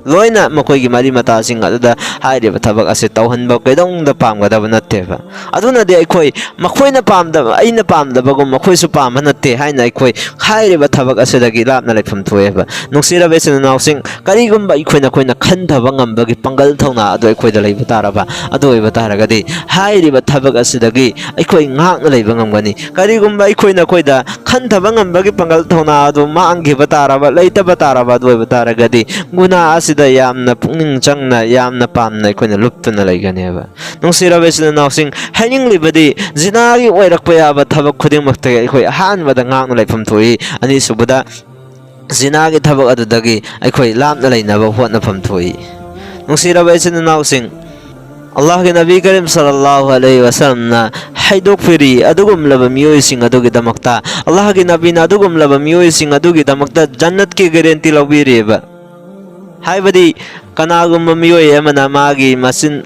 ꯂꯣꯏꯅ ꯃꯈꯣꯏꯒꯤ ꯃꯔꯤ ꯃꯇꯥꯁꯤꯡ ꯑꯗꯨꯗ ꯍꯥꯏꯔꯤꯕ ꯊꯕꯛ ꯑꯁꯤ ꯇꯧꯍꯟꯕ ꯀꯩꯗꯧꯅꯨꯡꯗ ꯄꯥꯝꯒꯗꯕ ꯅꯠꯇꯦꯕ꯫ ꯑꯗꯨꯅꯗꯤ ꯑꯩꯈꯣꯏ ꯃꯈꯣꯏꯅ ꯄꯥꯝꯗꯕ, ꯑꯩꯅ ꯄꯥꯝꯗꯕꯒꯨꯝ ꯃꯈꯣꯏꯁꯨ ꯄꯥꯝꯕ ꯅꯠꯇꯦ ꯍꯥꯏꯅ ꯑꯩꯈꯣꯏ ꯍꯥꯏꯔꯤꯕ ꯊꯕꯛ ꯑꯁꯤꯗꯒꯤ ꯂꯥꯞꯅ ꯂꯩꯐꯝ ꯊꯣꯛꯑꯦꯕ꯫ ꯅꯨꯡꯁꯤꯔꯕ ꯏꯆꯤꯟ ꯏꯅꯥꯎꯁꯤꯡ, ꯀꯔꯤꯒꯨꯝꯕ ꯑꯩꯈꯣꯏꯅ, ꯑꯩꯈꯣꯏꯅ ꯈꯟꯊꯕ ꯉꯝꯕꯒꯤ ꯄꯥꯡꯒꯜ ꯊꯧꯅꯥ ꯑꯗꯨ ꯑꯩꯈꯣꯏꯗ ꯂꯩꯕ ꯇꯥꯔꯕ, ꯑꯗꯨ ꯑꯣꯏꯕ ꯇꯥꯔꯒꯗꯤ ꯍꯥꯏꯔꯤꯕ ꯊꯕꯛ ꯑꯁꯤꯗꯒꯤ ꯑꯩꯈꯣꯏ ꯉꯥꯛꯅ ꯂꯩꯕ ꯉꯝꯒꯅꯤ꯫ ꯀꯔꯤꯒꯨꯝꯕ ꯑꯩꯈꯣꯏꯅ, ꯑꯩꯈꯣꯏꯗ ꯈꯟꯊꯕ ꯉꯝꯕꯒꯤ ꯄꯥꯡꯒꯜ ꯊꯧꯅꯥ ꯑꯗꯨ ꯃꯥꯡꯈꯤꯕ ꯇꯥꯔꯕ, ꯂꯩꯇꯕ ꯇꯥꯔꯕ, ꯑꯗꯨ ꯑꯣꯏꯕ ꯇꯥꯔꯒꯗꯤ ꯒꯨꯅꯥ ꯑꯁꯤꯗ ꯌꯥꯝꯅ ꯄꯨꯛꯅꯤꯡ ꯆꯪꯅ, ꯌꯥꯝꯅ ꯄꯥꯝꯅ ꯑꯩꯈꯣꯏꯅ ꯂꯨꯞꯇꯨꯅ ꯂꯩꯒꯅꯦꯕ꯫ ꯅꯨꯡꯁꯤꯔꯕ ꯏꯆꯤꯟ ꯏꯅꯥꯎꯁꯤꯡ, ꯍꯥꯏꯅꯤꯡꯂꯤꯕꯗꯤ ꯖꯤꯅꯥꯒꯤ ꯑꯣꯏꯔꯛꯄ ꯌꯥꯕ ꯊꯕꯛ ꯈꯨꯗꯤꯡꯃꯛꯇꯒꯤ ꯑꯩꯈꯣꯏ ꯑꯍꯥꯟꯕꯗ ꯉꯥꯛꯅ ꯂꯩꯐꯝ ꯊꯣꯛꯏ꯫ ꯑꯅꯤꯁꯨꯕꯗ, ꯖꯤꯅꯥꯒꯤ ꯊꯕꯛ ꯑꯗꯨꯗꯒꯤ ꯑꯩꯈꯣꯏ ꯂꯥꯞꯅ ꯂꯩꯅꯕ ꯍꯣꯠꯅꯐꯝ ꯊꯣꯛꯏ꯫ ꯅꯨꯡꯁꯤꯔꯕ ꯏꯆꯤꯟ ꯏꯅꯥꯎꯁꯤꯡ, ꯑꯜꯂꯥꯍꯒꯤ ꯅꯕꯤ ꯀꯔꯤꯝ ꯁꯜꯂꯜꯂꯥꯍꯨ ꯑꯂꯩꯍꯤ ꯋꯁꯜꯂꯝꯅ ꯍꯥꯏꯗꯣꯛꯄꯤꯔꯤ, ꯑꯗꯨꯒꯨꯝꯂꯕ ꯃꯤꯑꯣꯏꯁꯤꯡ ꯑꯗꯨꯒꯤꯗꯃꯛꯇ, ꯑꯜꯂꯥꯍꯒꯤ ꯅꯕꯤꯅ ꯑꯗꯨꯒꯨꯝꯂꯕ ꯃꯤꯑꯣꯏꯁꯤꯡ ꯑꯗꯨꯒꯤꯗꯃꯛꯇ ꯖꯟꯅꯠꯀꯤ ꯒꯦꯔꯦꯟꯇꯤ ꯂꯧꯕꯤꯔꯤꯕ꯫ ꯍꯥꯏꯕꯗꯤ, ꯀꯅꯥꯒꯨꯝꯕ ꯃꯤꯑꯣꯏ ꯑꯃꯅ ꯃꯥꯒꯤ ꯃꯆꯤꯟ,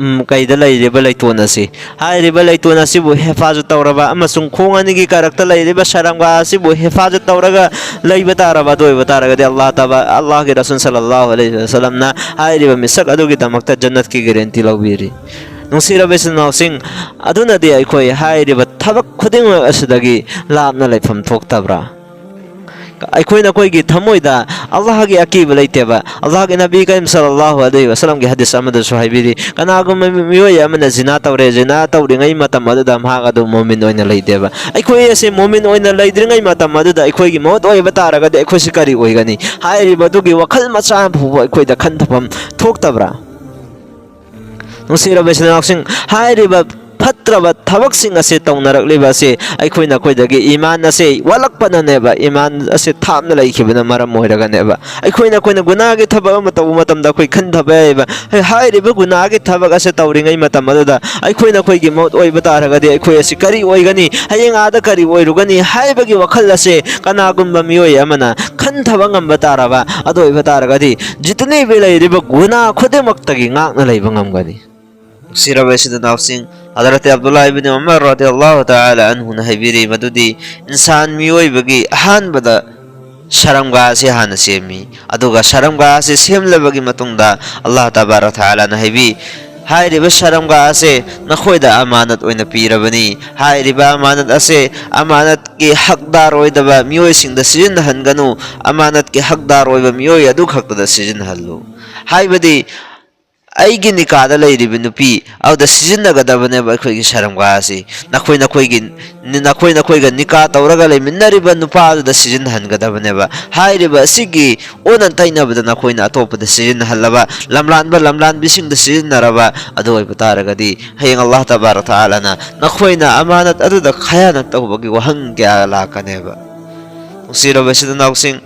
ꯎꯝ, ꯀꯩꯗ ꯂꯩꯔꯤꯕ ꯂꯩꯇꯣꯟ ꯑꯁꯤ, ꯍꯥꯏꯔꯤꯕ ꯂꯩꯇꯣꯟ ꯑꯁꯤꯕꯨ ꯍꯦꯐꯥꯖꯠ ꯇꯧꯔꯕ ꯑꯃꯁꯨꯡ ꯈꯣꯡ ꯑꯅꯤꯒꯤ ꯀꯥꯔꯛꯇ ꯂꯩꯔꯤꯕ ꯁꯔꯝꯒꯥ ꯑꯁꯤꯕꯨ ꯍꯦꯐꯥꯖꯠ ꯇꯧꯔꯒ ꯂꯩꯕ ꯇꯥꯔꯕ, ꯑꯗꯨ ꯑꯣꯏꯕ ꯇꯥꯔꯒꯗꯤ, ꯑꯜꯂꯥꯍ ꯇꯕꯥ-, ꯑꯜꯂꯥꯍꯒꯤ ꯔꯁꯨꯜ ꯁꯜꯂꯜꯂꯥꯍꯨ ꯑꯂꯩꯍꯤ ꯋꯁꯜꯂꯝꯅ ꯍꯥꯏꯔꯤꯕ ꯃꯤꯁꯛ ꯑꯗꯨꯒꯤꯗꯃꯛꯇ ꯖꯟꯅꯠꯀꯤ ꯒꯦꯔꯦꯟꯇꯤ ꯂꯧꯕꯤꯔꯤ꯫ ꯅꯨꯡꯁꯤꯔꯕ ꯏꯆꯤꯟ ꯏꯅꯥꯎꯁꯤꯡ, ꯑꯗꯨꯅꯗꯤ ꯑꯩꯈꯣꯏ ꯍꯥꯏꯔꯤꯕ ꯊꯕꯛ ꯈꯨꯗꯤꯡꯃꯛ ꯑꯁꯤꯗꯒꯤ ꯂꯥꯞꯅ ꯂꯩꯐꯝ ꯊꯣꯛꯇꯕ꯭ꯔꯥ? ꯑꯩꯈꯣꯏ ꯅꯈꯣꯏꯒꯤ ꯊꯃꯣꯏꯗ ꯑꯜꯂꯥꯍꯒꯤ ꯑꯀꯤꯕ ꯂꯩꯇꯦꯕ꯫ ꯑꯜꯂꯥꯍꯒꯤ ꯅꯕꯤ ꯀꯔꯤꯝ ꯁꯜꯂꯜꯂꯥꯍꯨ ꯑꯂꯩꯍꯤ ꯋꯁꯜꯂꯝꯒꯤ ꯍꯗꯤꯁ ꯑꯃꯗꯁꯨ ꯍꯥꯏꯕꯤꯔꯤ, ꯀꯅꯥꯒꯨꯝꯕ ꯃꯤꯑꯣꯏ ꯑꯃꯅ ꯖꯤꯅꯥ ꯇꯧꯔꯦ, ꯖꯤꯅꯥ ꯇꯧꯔꯤꯉꯩ ꯃꯇꯝ ꯑꯗꯨꯗ ꯃꯍꯥꯛ ꯑꯗꯨ ꯃꯨꯃꯤꯟ ꯑꯣꯏꯅ ꯂꯩꯇꯦꯕ꯫ ꯑꯩꯈꯣꯏ ꯑꯁꯤ ꯃꯨꯃꯤꯟ ꯑꯣꯏꯅ ꯂꯩꯗ꯭ꯔꯤꯉꯩ ꯃꯇꯝ ꯑꯗꯨꯗ ꯑꯩꯈꯣꯏꯒꯤ ꯃꯧꯠ ꯑꯣꯏꯕ ꯇꯥꯔꯒꯗꯤ ꯑꯩꯈꯣꯏꯁꯤ ꯀꯔꯤ ꯑꯣꯏꯒꯅꯤ? ꯍꯥꯏꯔꯤꯕ ꯑꯗꯨꯒꯤ ꯋꯥꯈꯜ ꯃꯆꯥ ꯑꯃ ꯐꯥꯎꯕ ꯑꯩꯈꯣꯏꯗ ꯈꯟꯊꯐꯝ ꯊꯣꯛꯇꯕ꯭ꯔꯥ? ꯅꯨꯡꯁꯤꯔꯕ ꯏꯆꯤꯟ ꯏꯅꯥꯎꯁꯤꯡ, ꯍꯥꯏꯔꯤꯕ ꯐꯠꯇ꯭ꯔꯕ ꯊꯕꯛꯁꯤꯡ ꯑꯁꯤ ꯇꯧꯅꯔꯛꯂꯤꯕ ꯑꯁꯤ ꯑꯩꯈꯣꯏ ꯅꯈꯣꯏꯗꯒꯤ ꯏꯃꯥꯟ ꯑꯁꯤ ꯋꯥꯠꯂꯛꯄꯅꯅꯦꯕ, ꯏꯃꯥꯟ ꯑꯁꯤ ꯊꯥꯞꯅ ꯂꯩꯈꯤꯕꯅ ꯃꯔꯝ ꯑꯣꯏꯔꯒꯅꯦꯕ꯫ ꯑꯩꯈꯣꯏ ꯅꯈꯣꯏꯅ ꯒꯨꯅꯥꯒꯤ ꯊꯕꯛ ꯑꯃ ꯇꯧꯕ ꯃꯇꯝꯗ ꯑꯩꯈꯣꯏ ꯈꯟꯊꯕ ꯌꯥꯏꯕ, ꯍꯥꯏ-, ꯍꯥꯏꯔꯤꯕ ꯒꯨꯅꯥꯒꯤ ꯊꯕꯛ ꯑꯁꯤ ꯇꯧꯔꯤꯉꯩ ꯃꯇꯝ ꯑꯗꯨꯗ ꯑꯩꯈꯣꯏ ꯅꯈꯣꯏꯒꯤ ꯃꯧꯠ ꯑꯣꯏꯕ ꯇꯥꯔꯒꯗꯤ ꯑꯩꯈꯣꯏ ꯑꯁꯤ ꯀꯔꯤ ꯑꯣꯏꯒꯅꯤ? ꯍꯌꯦꯡ ꯑꯥꯗ ꯀꯔꯤ ꯑꯣꯏꯔꯨꯒꯅꯤ ꯍꯥꯏꯕꯒꯤ ꯋꯥꯈꯜ ꯑꯁꯦ ꯀꯅꯥꯒꯨꯝꯕ ꯃꯤꯑꯣꯏ ꯑꯃꯅ ꯈꯟꯊꯕ ꯉꯝꯕ ꯇꯥꯔꯕ, ꯑꯗꯨ ꯑꯣꯏꯕ ꯇꯥꯔꯒꯗꯤ ꯖꯤꯇꯅꯤꯕꯤ ꯂꯩꯔꯤꯕ ꯒꯨꯅꯥ ꯈꯨꯗꯤꯡꯃꯛꯇꯒꯤ ꯉꯥꯛꯅ ꯂꯩꯕ ꯉꯝꯒꯅꯤ꯫ ꯅꯨꯡꯁꯤꯔꯕ ꯏꯆꯤꯟ ꯏꯅꯥꯎꯁꯤꯡ, ꯍꯗꯔꯠ ꯑꯕꯗꯨꯜꯂꯥꯍ ꯏꯕꯤꯟ ꯎꯃꯔ ꯔꯗꯤꯌꯜꯂꯥꯍꯨ ꯇꯥꯂꯥ ꯑꯟꯍꯨꯅ ꯍꯥꯏꯕꯤꯔꯤ ꯃꯗꯨꯗꯤ ꯏꯟꯁꯥꯟ ꯃꯤꯑꯣꯏꯕꯒꯤ ꯑꯍꯥꯟꯕꯗ ꯁꯔꯝꯒꯥ ꯑꯁꯤ ꯍꯥꯟꯅ ꯁꯦꯝꯃꯤ, ꯑꯗꯨꯒ ꯁꯔꯝꯒꯥ ꯑꯁꯤ ꯁꯦꯝꯂꯕꯒꯤ ꯃꯇꯨꯡꯗ ꯑꯜꯂꯥꯍ ꯇꯕꯥꯔꯛ ꯇꯥꯂꯥꯅ ꯍꯥꯏꯕꯤ, ꯍꯥꯏꯔꯤꯕ ꯁꯔꯝꯒꯥ ꯑꯁꯦ ꯅꯈꯣꯏꯗ ꯑꯃꯥꯅꯠ ꯑꯣꯏꯅ ꯄꯤꯔꯕꯅꯤ꯫ ꯍꯥꯏꯔꯤꯕ ꯑꯃꯥꯅꯠ ꯑꯁꯦ ꯑꯃꯥꯅꯠꯀꯤ ꯍꯛꯗꯥꯔ ꯑꯣꯏꯗꯕ ꯃꯤꯑꯣꯏꯁꯤꯡꯗ ꯁꯤꯖꯤꯟꯅꯍꯟꯒꯅꯨ, ꯑꯃꯥꯅꯠꯀꯤ ꯍꯛꯗꯥꯔ ꯑꯣꯏꯕ ꯃꯤꯑꯣꯏ ꯑꯗꯨ ꯈꯛꯇꯗ ꯁꯤꯖꯤꯟꯅꯍꯜꯂꯨ꯫ ꯍꯥꯏꯕꯗꯤ, ꯑꯩꯒꯤ ꯅꯤꯀꯥꯗ ꯂꯩꯔꯤꯕ ꯅꯨꯄꯤ ꯑꯗꯨꯗ ꯁꯤꯖꯤꯟꯅꯒꯗꯕꯅꯦꯕ ꯑꯩꯈꯣꯏꯒꯤ ꯁꯔꯝꯒꯥ ꯑꯁꯤ꯫ ꯅꯈꯣꯏ ꯅꯈꯣꯏꯒꯤ, ꯅꯈꯣꯏ ꯅꯈꯣꯏꯒ ꯅꯤꯀꯥ ꯇꯧꯔꯒ ꯂꯩꯃꯤꯟꯅꯔꯤꯕ ꯅꯨꯄꯥ ꯑꯗꯨꯗ ꯁꯤꯖꯤꯟꯅꯍꯟꯒꯗꯕꯅꯦꯕ꯫ ꯍꯥꯏꯔꯤꯕ ꯑꯁꯤꯒꯤ ꯑꯣꯟꯅ ꯇꯩꯅꯕꯗ ꯅꯈꯣꯏꯅ ꯑꯇꯣꯞꯄꯗ ꯁꯤꯖꯤꯟꯅꯍꯜꯂꯕ, ꯂꯝꯂꯥꯟꯕ ꯂꯝꯂꯥꯟꯕꯤꯁꯤꯡꯗ ꯁꯤꯖꯤꯟꯅꯔꯕ, ꯑꯗꯨ ꯑꯣꯏꯕ ꯇꯥꯔꯒꯗꯤ ꯍꯌꯦꯡ ꯑꯜꯂꯥꯍ ꯇꯕꯥꯔꯛ ꯇꯥꯂꯥꯅ ꯅꯈꯣꯏꯅ ꯑꯃꯥꯅꯠ ꯑꯗꯨꯗ ꯈꯌꯥꯅꯠ ꯇꯧꯕꯒꯤ ꯋꯥꯍꯪ ꯀꯌꯥ ꯂꯥꯛꯀꯅꯦꯕ꯫ ꯅꯨꯡꯁꯤꯔꯕ ꯏꯆꯤꯟ ꯏꯅꯥꯎꯁꯤꯡ,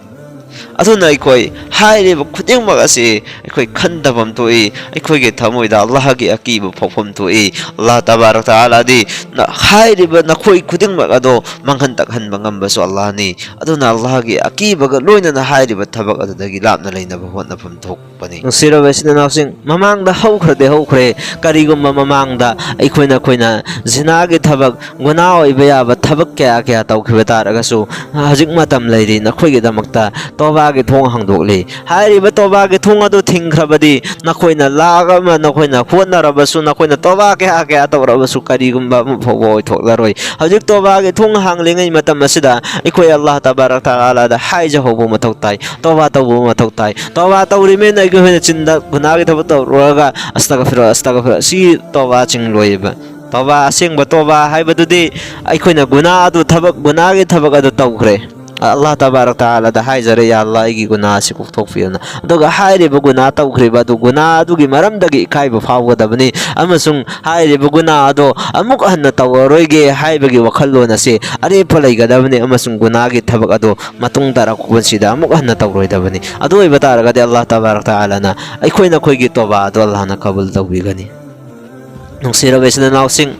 ꯑꯗꯨꯅ ꯑꯩꯈꯣꯏ ꯍꯥꯏꯔꯤꯕ ꯈꯨꯗꯤꯡꯃꯛ ꯑꯁꯤ ꯑꯩꯈꯣꯏ ꯈꯟꯊꯐꯝ ꯊꯣꯛꯏ, ꯑꯩꯈꯣꯏꯒꯤ ꯊꯃꯣꯏꯗ ꯑꯜꯂꯥꯍꯒꯤ ꯑꯀꯤꯕ ꯐꯥꯎꯐꯝ ꯊꯣꯛꯏ꯫ ꯑꯜꯂꯥꯍ ꯇꯕꯥꯔꯛ ꯇꯥꯂꯥꯗꯤ ꯅ-, ꯍꯥꯏꯔꯤꯕ ꯅꯈꯣꯏ ꯈꯨꯗꯤꯡꯃꯛ ꯑꯗꯣ ꯃꯥꯡꯍꯟ ꯇꯥꯛꯍꯟꯕ ꯉꯝꯕꯁꯨ ꯑꯜꯂꯥꯍꯅꯤ꯫ ꯑꯗꯨꯅ ꯑꯜꯂꯥꯍꯒꯤ ꯑꯀꯤꯕꯒ ꯂꯣꯏꯅꯅ ꯍꯥꯏꯔꯤꯕ ꯊꯕꯛ ꯑꯗꯨꯗꯒꯤ ꯂꯥꯞꯅ ꯂꯩꯅꯕ ꯍꯣꯠꯅꯐꯝ ꯊꯣꯛꯄꯅꯤ꯫ ꯅꯨꯡꯁꯤꯔꯕ ꯏꯆꯤꯟ ꯏꯅꯥꯎꯁꯤꯡ, ꯃꯃꯥꯡꯗ ꯍꯧꯈ꯭ꯔꯗꯤ ꯍꯧꯈ꯭ꯔꯦ, ꯀꯔꯤꯒꯨꯝꯕ ꯃꯃꯥꯡꯗ ꯑꯩꯈꯣꯏꯅ, ꯑꯩꯈꯣꯏꯅ ꯖꯤꯅꯥꯒꯤ ꯊꯕꯛ, ꯒꯨꯅꯥ ꯑꯣꯏꯕ ꯌꯥꯕ ꯊꯕꯛ ꯀꯌꯥ ꯀꯌꯥ ꯇꯧꯈꯤꯕ ꯇꯥꯔꯒꯁꯨ, ꯍꯧꯖꯤꯛ ꯃꯇꯝ ꯂꯩꯔꯤ ꯅꯈꯣꯏꯒꯤꯗꯃꯛꯇ ꯇꯣꯕꯥꯒꯤ ꯊꯣꯡ ꯍꯥꯡꯗꯣꯛꯂꯤ꯫ ꯍꯥꯏꯔꯤꯕ ꯇꯣꯕꯥꯒꯤ ꯊꯣꯡ ꯑꯗꯨ ꯊꯤꯡꯈ꯭ꯔꯕꯗꯤ ꯅꯈꯣꯏꯅ ꯂꯥꯛ ꯑꯃ ꯅꯈꯣꯏꯅ ꯍꯣꯠꯅꯔꯕꯁꯨ, ꯅꯈꯣꯏꯅ ꯇꯣꯕꯥ ꯀꯌꯥ ꯀꯌꯥ ꯇꯧꯔꯕꯁꯨ ꯀꯔꯤꯒꯨꯝꯕ ꯑꯃ ꯐꯥꯎꯕ ꯑꯣꯏꯊꯣꯛꯂꯔꯣꯏ꯫ ꯍꯧꯖꯤꯛ ꯇꯣꯕꯥꯒꯤ ꯊꯣꯡ ꯍꯥꯡꯂꯤꯉꯩ ꯃꯇꯝ ꯑꯁꯤꯗ ꯑꯩꯈꯣꯏ ꯑꯜꯂꯥꯍ ꯇꯕꯥꯔꯛ ꯇꯥꯂꯥꯗ ꯍꯥꯏꯖꯍꯧꯕ ꯃꯊꯧ ꯇꯥꯏ, ꯇꯣꯕꯥ ꯇꯧꯕ ꯃꯊꯧ ꯇꯥꯏ꯫ ꯇꯣꯕꯥ ꯇꯧꯔꯤꯃꯦꯅ ꯑꯩꯈꯣꯏꯅ ꯆꯤꯟꯗ ꯒꯨꯅꯥꯒꯤ ꯊꯕꯛ ꯇꯧꯔꯨꯔꯒ ꯑꯁꯇꯒꯐꯤꯔ, ꯑꯁꯇꯒꯐꯤꯔ, ꯁꯤ ꯇꯣꯕꯥ ꯆꯤꯡꯂꯣꯏꯕ꯫ ꯇꯣꯕꯥ, ꯑꯁꯦꯡꯕ ꯇꯣꯕꯥ ꯍꯥꯏꯕꯗꯨꯗꯤ ꯑꯩꯈꯣꯏꯅ ꯒꯨꯅꯥ ꯑꯗꯨ ꯊꯕꯛ, ꯒꯨꯅꯥꯒꯤ ꯊꯕꯛ ꯑꯗꯨ ꯇꯧꯈ꯭ꯔꯦ꯫ ꯑꯜꯂꯥꯍ ꯇꯕꯥꯔꯛ ꯇꯥꯂꯥꯗ ꯍꯥꯏꯖꯔꯦ, "ꯌꯥ ꯑꯜꯂꯥꯍ, ꯑꯩꯒꯤ ꯒꯨꯅꯥ ꯑꯁꯤ ꯀꯣꯛꯊꯣꯛꯄꯤꯌꯨꯅ"꯫ ꯑꯗꯨꯒ ꯍꯥꯏꯔꯤꯕ ꯒꯨꯅꯥ ꯇꯧꯈ꯭ꯔꯤꯕ ꯑꯗꯨ, ꯒꯨꯅꯥ ꯑꯗꯨꯒꯤ ꯃꯔꯝꯗꯒꯤ ꯏꯀꯥꯏꯕ ꯐꯥꯎꯒꯗꯕꯅꯤ, ꯑꯃꯁꯨꯡ ꯍꯥꯏꯔꯤꯕ ꯒꯨꯅꯥ ꯑꯗꯣ ꯑꯃꯨꯛ ꯍꯟꯅ ꯇꯧꯔꯔꯣꯏꯒꯦ ꯍꯥꯏꯕꯒꯤ ꯋꯥꯈꯜꯂꯣꯟ ꯑꯁꯤ ꯑꯔꯦꯞꯄ ꯂꯩꯒꯗꯕꯅꯤ, ꯑꯃꯁꯨꯡ ꯒꯨꯅꯥꯒꯤ ꯊꯕꯛ ꯑꯗꯣ ꯃꯇꯨꯡ ꯇꯥꯔꯛꯄ ꯄꯨꯟꯁꯤꯗ ꯑꯃꯨꯛ ꯍꯟꯅ ꯇꯧꯔꯣꯏꯗꯕꯅꯤ꯫ ꯑꯗꯨ ꯑꯣꯏꯕ ꯇꯥꯔꯒꯗꯤ ꯑꯜꯂꯥꯍ ꯇꯕꯥꯔꯛ ꯇꯥꯂꯥꯅ ꯑꯩꯈꯣꯏ ꯅꯈꯣꯏꯒꯤ ꯇꯣꯕꯥ ꯑꯗꯣ ꯑꯜꯂꯥꯍꯅ ꯀꯕꯨꯜ ꯇꯧꯕꯤꯒꯅꯤ꯫ ꯅꯨꯡꯁꯤꯔꯕ ꯏꯆꯤꯟ ꯏꯅꯥꯎꯁꯤꯡ,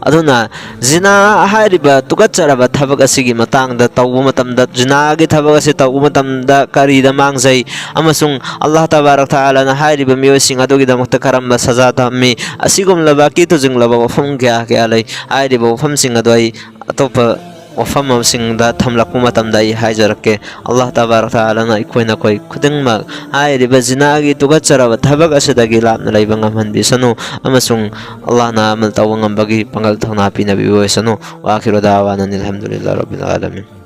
ꯑꯗꯨꯅ ꯖꯤꯅꯥ ꯍꯥꯏꯔꯤꯕ ꯇꯨꯀꯠꯆꯔꯕ ꯊꯕꯛ ꯑꯁꯤꯒꯤ ꯃꯇꯥꯡꯗ ꯇꯧꯕ ꯃꯇꯝꯗ, ꯖꯤꯅꯥꯒꯤ ꯊꯕꯛ ꯑꯁꯤ ꯇꯧꯕ ꯃꯇꯝꯗ ꯀꯔꯤꯗ ꯃꯥꯡꯖꯩ, ꯑꯃꯁꯨꯡ ꯑꯜꯂꯥꯍ ꯇꯕꯥꯔꯛ ꯇꯥꯂꯥꯅ ꯍꯥꯏꯔꯤꯕ ꯃꯤꯑꯣꯏꯁꯤꯡ ꯑꯗꯨꯒꯤꯗꯃꯛꯇ ꯀꯔꯝꯕ ꯁꯖꯥ ꯊꯝꯃꯤ, ꯑꯁꯤꯒꯨꯝꯂꯕ ꯑꯀꯤ ꯇꯨꯖꯤꯡꯂꯕ ꯋꯥꯐꯝ ꯀꯌꯥ ꯀꯌꯥ ꯂꯩ꯫ ꯍꯥꯏꯔꯤꯕ ꯋꯥꯐꯝꯁꯤꯡ ꯑꯗꯨ ꯑꯩ ꯑꯇꯣꯞꯄ ꯋꯥꯐꯝꯁꯤꯡꯗ ꯊꯝꯂꯛꯄ ꯃꯇꯝꯗ ꯑꯩ ꯍꯥꯏꯖꯔꯛꯀꯦ꯫ ꯑꯜꯂꯥꯍ ꯇꯕꯥꯔꯛ ꯇꯥꯂꯥꯅ ꯑꯩꯈꯣꯏ ꯅꯈꯣꯏ ꯈꯨꯗꯤꯡꯃꯛ ꯍꯥꯏꯔꯤꯕ ꯖꯤꯅꯥꯒꯤ ꯇꯨꯀꯠꯆꯔꯕ ꯊꯕꯛ ꯑꯁꯤꯗꯒꯤ ꯂꯥꯞꯅ ꯂꯩꯕ ꯉꯝꯍꯟꯕꯤꯁꯅꯨ, ꯑꯃꯁꯨꯡ ꯑꯜꯂꯥꯍꯅ ꯑꯃꯜ ꯇꯧꯕ ꯉꯝꯕꯒꯤ ꯄꯥꯡꯒꯜ ꯊꯧꯅꯥ ꯄꯤꯅꯕꯤꯕ ꯑꯣꯏꯁꯅꯨ꯫ ꯋꯥꯈꯤꯔꯨ ꯗꯥꯋꯥꯅ ꯑꯅꯤꯜ ꯍꯝꯗꯨꯂꯤꯜꯂꯥꯍ ꯔꯕꯤꯜ ꯑꯥꯂꯃꯤꯟ꯫